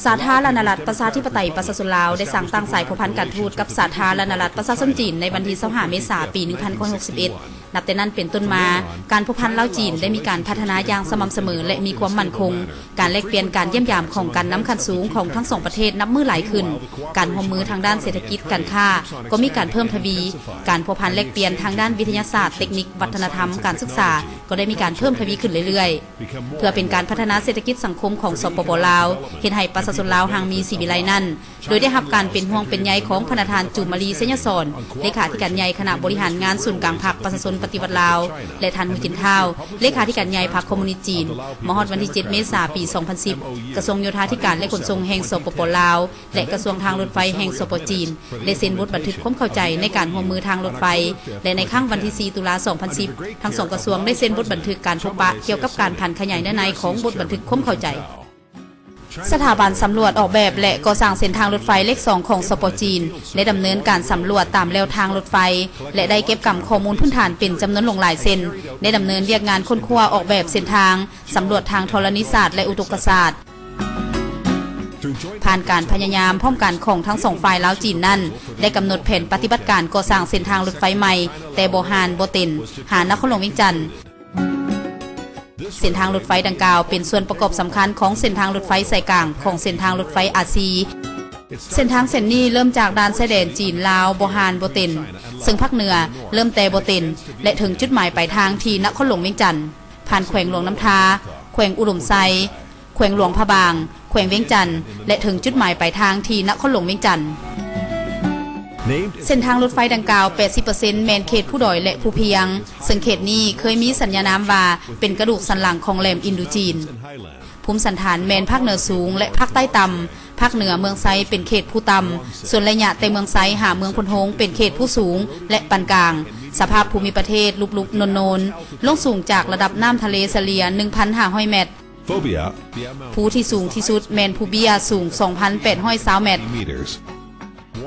ສາທາລະນະລັດ ປະຊາທິປະໄຕ ປະຊາຊົນລາວ ໄດ້ສ້າງຕັ້ງສາຍພົວພັນການທູດກັບສາທາລະນະລັດ ປະຊາຊົນຈີນ ໃນວັນທີຊາວຫ້າ ເມສາ ປີໜຶ່ງພັນເກົ້າຮ້ອຍຫົກສິບເອັດ. ນັບແຕ່ນັ້ນເປັນຕົ້ນມາ, ການພົວພັນລາວ-ຈີນ ໄດ້ມີການພັດທະນາຢ່າງສະໝ່ຳສະເໝີ ແລະ ມີຄວາມໝັ້ນຄົງ. ການແລກປ່ຽນການຢ້ຽມຢາມຂອງການນຳຂັ້ນສູງຂອງທັງສອງປະເທດນັບມື້ຫຼາຍຂຶ້ນ. ການຮ່ວມມືທາງດ້ານເສດຖະກິດ, ການຄ້າ ກໍມີການເພີ່ມທະວີ. ການພົວພັນແລກປ່ຽນທາງດ້ານວິທະຍາສາດ, ເຕັກນິກ, ວັດທະນະທຳ, ການສຶກສາ ກໍໄດ້ມີການເພີ່ມທະວີຂຶ້ນເລື້ອຍໆ. ເພື່ອເປັນການພັດທະນາເສດຖະກິດສັງຄົມຂອງ ສປປ ລາວ, ເຮັດໃຫ້ປະຊາຊົນລາວຮັ່ງມີຊີວິໄລນັ້ນ, ໂດຍໄດ້ຮັບການເປັນຫ່ວງເປັນໃຍຂອງພະນະທ່ານ ຈູມມະລີ ໄຊຍະສອນ ເລຂາທິການໃຫຍ່ຄະນະບໍລິຫານງານສູນກາງພັກປະຊາຊົນປະຕິວັດລາວ ແລະ ທ່ານ ຫູຈິນ ທ້າວ ເລຂາທິການໃຫຍ່ພັກຄອມມູນິດຈີນ. ມາຮອດວັນທີເຈັດ ເມສາ ປີສອງພັນສິບ ກະຊວງໂຍທາທິການ ແລະ ຂົນສົ່ງແຫ່ງ ສປປ ລາວ ແລະ ກະຊວງທາງລົດໄຟແຫ່ງ ສປ ຈີນ ໄດ້ເຊັນບົດບັນທຶກຄວາມເຂົ້າໃຈໃນການຮ່ວມມືທາງລົດໄຟ ແລະ ໃນຄັ້ງວັນທີສີ່ ຕຸລາ ສອງພັນສິບ ທັງສອງກະຊວງໄດ້ເຊັນບົດບັນທຶກການພົບປະກ່ຽວກັບການຜັນຂະຫຍາຍເນື້ອໃນຂອງບົດບັນທຶກຄວາມເຂົ້າໃຈ. ສະຖາບັນສຳຫຼວດອອກແບບ ແລະ ກໍ່ສ້າງເສັ້ນທາງລົດໄຟເລກສອງຂອງ ສປ ຈີນ ໄດ້ດຳເນີນການສຳຫຼວດຕາມແລວທາງລົດໄຟ ແລະ ໄດ້ເກັບກຳຂໍ້ມູນພື້ນຖານເປັນຈຳນວນຫຼວງຫຼາຍເຊັ່ນ ໄດ້ດຳເນີນວຽກງານຄົ້ນຄວ້າອອກແບບເສັ້ນທາງ, ສຳຫຼວດທາງທໍລະນີສາດ ແລະ ອຸທົກກະສາດ. ຜ່ານການພະຍາຍາມພ້ອມກັນຂອງທັງສອງຝ່າຍລາວ-ຈີນນັ້ນ, ໄດ້ກຳນົດແຜນປະຕິບັດການກໍ່ສ້າງເສັ້ນທາງລົດໄຟໃໝ່ ແຕ່ບໍ່ຮ່ານ ບໍ່ເຕັນ ຫານະຄອນຫຼວງວຽງຈັນ. ເສັ້ນທາງລົດໄຟດັ່ງກ່າວເປັນສ່ວນປະກອບສຳຄັນຂອງເສັ້ນທາງລົດໄຟສາຍກາງຂອງເສັ້ນທາງລົດໄຟອາຊີ. ເສັ້ນທາງເສັ້ນນີ້ເລີ່ມຈາກດ່ານຊາຍແດນຈີນລາວ ບໍ່ຮ່ານ ບໍ່ເຕັນ ເຊິ່ງພາກເໜືອເລີ່ມແຕ່ບໍ່ເຕັນ ແລະ ເຖິງຈຸດໝາຍປາຍທາງທີ່ນະຄອນຫຼວງວຽງຈັນ, ຜ່ານແຂວງຫຼວງນ້ຳທາ, ແຂວງອຸດົມໄຊ, ແຂວງຫຼວງພະບາງ, ແຂວງວຽງຈັນ ແລະ ເຖິງຈຸດໝາຍປາຍທາງທີ່ນະຄອນຫຼວງວຽງຈັນ. ເສັ້ນທາງລົດໄຟດັ່ງກ່າວ ແປດສິບເປີເຊັນ ແມ່ນເຂດພູດອຍ ແລະ ພູພຽງ, ເຊິ່ງເຂດນີ້ເຄີຍມີສັນຍານາມວ່າເປັນກະດູກສັນຫຼັງຂອງແຫຼມອິນໂດຈີນ. ພູມສັນຖານແມ່ນພາກເໜືອສູງ ແລະ ພາກໃຕ້ຕ່ຳ. ພາກເໜືອເມືອງໄຊເປັນເຂດພູຕ່ຳ, ສ່ວນໄລຍະແຕ່ເມືອງໄຊຫາເມືອງໂພນໂຮງເປັນເຂດພູສູງ ແລະ ປານກາງ. ສະພາບພູມິປະເທດລຸບໆໂນນໆ, ລົງສູງຈາກລະດັບນ້ຳທະເລສະເລ່ຍ ໜຶ່ງພັນຫ້າຮ້ອຍແມັດ. ພູທີ່ສູງທີ່ສຸດແມ່ນພູເບ້ຍ ສູງ ສອງພັນແປດຮ້ອຍຊາວແມັດ.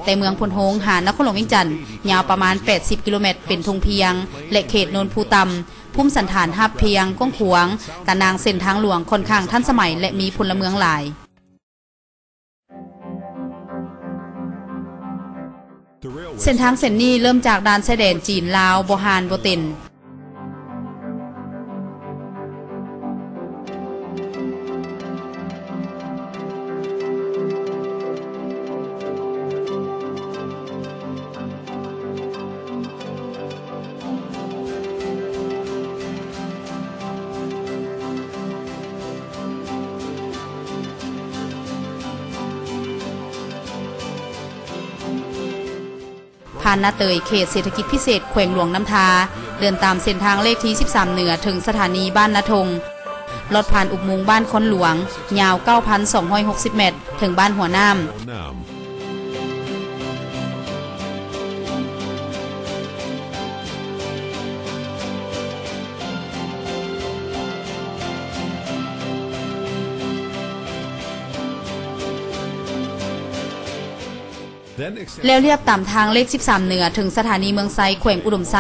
ແຕ່ເມືອງໂພນໂຮງຫານະຄອນຫຼວງວຽງຈັນ ຍາວປະມານແປດສິບກິໂລແມັດ ເປັນທົ່ງພຽງ ແລະ ເຂດໂນນພູຕ່ຳ, ພູມສັນຖານຮາບພຽງ, ກວ້າງຂວາງ, ຕາໜ່າງເສັ້ນທາງຫຼວງຂ້ອນຂ້າງທັນສະໄໝ ແລະ ມີພົນລະເມືອງຫຼາຍ. ເສັ້ນທາງເສັ້ນນີ້ເລີ່ມຈາກດ່ານຊາຍແດນຈີນລາວ ບໍ່ຮ່ານ ບໍ່ເຕັນ. ຜ່ານນາເຕີຍ ເຂດເສດຖະກິດພິເສດແຂວງຫຼວງນ້ຳທາ, ເດີນຕາມເສັ້ນທາງເລກທີສິບສາມເໜືອ ເຖິງສະຖານີບ້ານນາທົ່ງ, ລອດຜ່ານອຸບມຸງບ້ານຄອນຫຼວງ ຍາວເກົ້າພັນສອງຮ້ອຍຫົກສິບແມັດ ເຖິງບ້ານຫົວນ້ຳ. ແລ້ວລຽບຕາມທາງເລກສິບສາມເໜືອ ເຖິງສະຖານີເມືອງໄຊ ແຂວງອຸດົມໄຊ.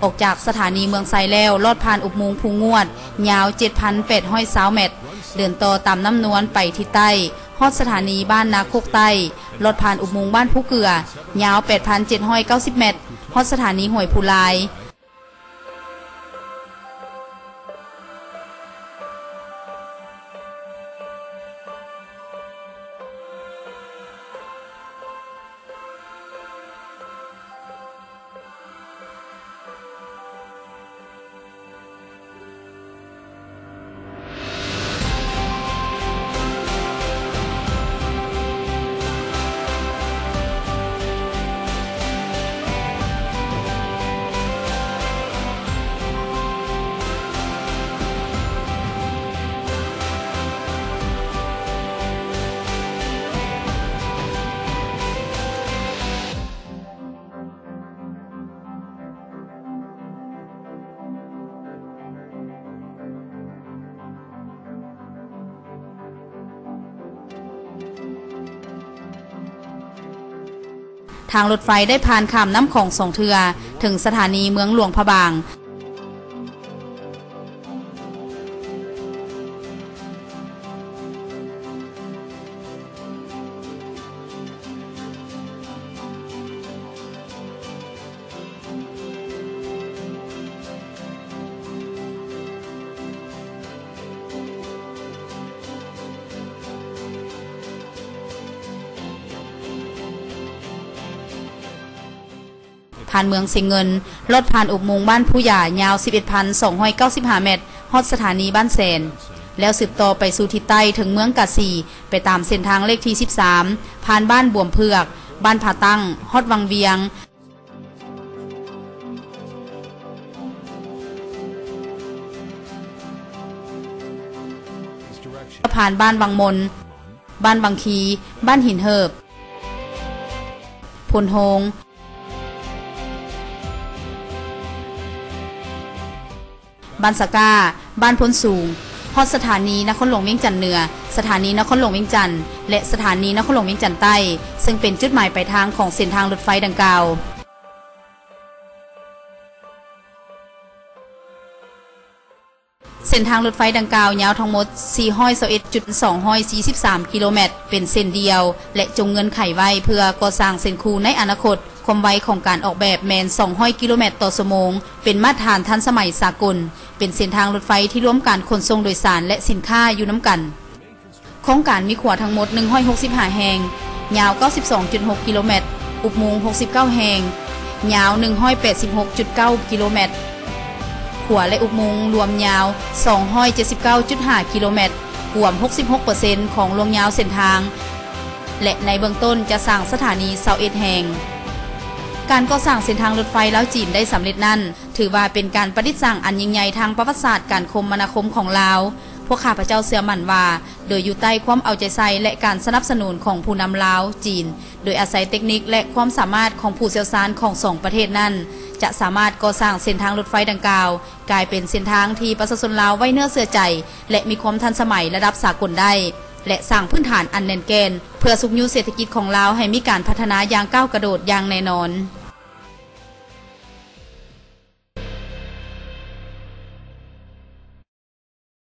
ອອກຈາກສະຖານີເມືອງໄຊແລ້ວ, ລອດຜ່ານອຸບມຸງພູງວດ ຍາວເຈັດພັນແປດຮ້ອຍຊາວແມັດ, ເດີນຕໍ່ຕາມນ້ຳນວນໄປທິດໃຕ້, ຮອດສະຖານີບ້ານນາຄົກໃຕ້, ລອດຜ່ານອຸບມຸງບ້ານພູເກືອ, ຍາວແປດພັນເຈັດຮ້ອຍເກົ້າສິບແມັດ, ຮອດສະຖານີຫ້ວຍພູລາຍ. ທາງລົດໄຟໄດ້ຜ່ານຂ້າມນ້ຳຂອງສອງເທື່ອ ເຖິງສະຖານີເມືອງຫຼວງພະບາງ. ຜ່ານເມືອງຊຽງເງິນ, ລອດຜ່ານອຸບມຸງບ້ານພູຢາ ຍາວສິບເອັດພັນສອງຮ້ອຍເກົ້າສິບຫ້າແມັດ, ຮອດສະຖານີບ້ານແສນ, ແລ້ວສືບຕໍ່ໄປສູ່ທິດໃຕ້ເຖິງເມືອງກາສີ ໄປຕາມເສັ້ນທາງເລກທີສິບສາມ, ຜ່ານບ້ານບວມເຜືອກ, ບ້ານຜາຕັ້ງ, ຮອດວັງວຽງ, ຜ່ານບ້ານວັງມົນ, ບ້ານວັງຄີ, ບ້ານຫີນເຫີບ, ໂພນໂຮງ, ບ້ານສະກ້າ, ບ້ານໂພນສູງ, ຮອດສະຖານີນະຄອນຫຼວງວຽງຈັນເໜືອ, ສະຖານີນະຄອນຫຼວງວຽງຈັນ ແລະ ສະຖານີນະຄອນຫຼວງວຽງຈັນໃຕ້, ເຊິ່ງເປັນຈຸດໝາຍປາຍທາງຂອງເສັ້ນທາງລົດໄຟດັ່ງກ່າວ. ເສັ້ນທາງລົດໄຟດັ່ງກ່າວຍາວທັງໝົດສີ່ຮ້ອຍຊາວເອັດຈຸດສອງຮ້ອຍສີ່ສິບສາມກິໂລແມັດ ເປັນເສັ້ນດຽວ ແລະ ຈົງເງື່ອນໄຂໄວ້ເພື່ອກໍ່ສ້າງເສັ້ນຄູ່ໃນອະນາຄົດ. ຄວາມໄວຂອງການອອກແບບແມ່ນສອງຮ້ອຍກິໂລແມັດຕໍ່ຊົ່ວໂມງ, ເປັນມາດຕະຖານທັນສະໄໝສາກົນ, ເປັນເສັ້ນທາງລົດໄຟທີ່ລວມການຂົນສົ່ງໂດຍສານ ແລະ ສິນຄ້າຢູ່ນຳກັນ. ໂຄງການມີຂົວທັງໝົດໜຶ່ງຮ້ອຍຫົກສິບຫ້າແຫ່ງ, ຍາວເກົ້າສິບສອງຈຸດຫົກກິໂລແມັດ, ອຸບມຸງຫົກສິບເກົ້າແຫ່ງ, ຍາວໜຶ່ງຮ້ອຍແປດສິບຫົກຈຸດເກົ້າກິໂລແມັດ, ຂົວ ແລະ ອຸບມຸງລວມຍາວສອງຮ້ອຍເຈັດສິບເກົ້າຈຸດຫ້າກິໂລແມັດ, ກວມຫົກສິບຫົກເປີເຊັນຂອງລວງຍາວເສັ້ນທາງ ແລະ ໃນເບື້ອງຕົ້ນຈະສ້າງສະຖານີຊາວເອັດແຫ່ງ. ການກໍ່ສ້າງເສັ້ນທາງລົດໄຟລາວ-ຈີນໄດ້ສຳເລັດນັ້ນ ຖືວ່າເປັນການປະດິດສ້າງອັນຍິ່ງໃຫຍ່ທາງປະຫວັດສາດການຄົມມະນາຄົມຂອງລາວ. ພວກຂ້າພະເຈົ້າເຊື່ອໝັ້ນວ່າ ໂດຍຢູ່ໃຕ້ຄວາມເອົາໃຈໃສ່ ແລະ ການສະໜັບສະໜູນຂອງຜູ້ນຳລາວ-ຈີນ, ໂດຍອາໄສເຕັກນິກ ແລະ ຄວາມສາມາດຂອງຜູ້ຊ່ຽວຊານຂອງສອງປະເທດນັ້ນ, ຈະສາມາດກໍ່ສ້າງເສັ້ນທາງລົດໄຟດັ່ງກ່າວ ກາຍເປັນເສັ້ນທາງທີ່ປະຊາຊົນລາວໄວ້ເນື້ອເຊື່ອໃຈ ແລະ ມີຄວາມທັນສະໄໝລະດັບສາກົນໄດ້ ແລະ ສ້າງພື້ນຖານອັນແໜ້ນແກ່ນ ເພື່ອຊຸກຍູ້ເສດຖະກິດຂອງລາວໃຫ້ມີການພັດທະນາຢ່າງກ້າວກະໂດດຢ່າງແນ່ນອນ.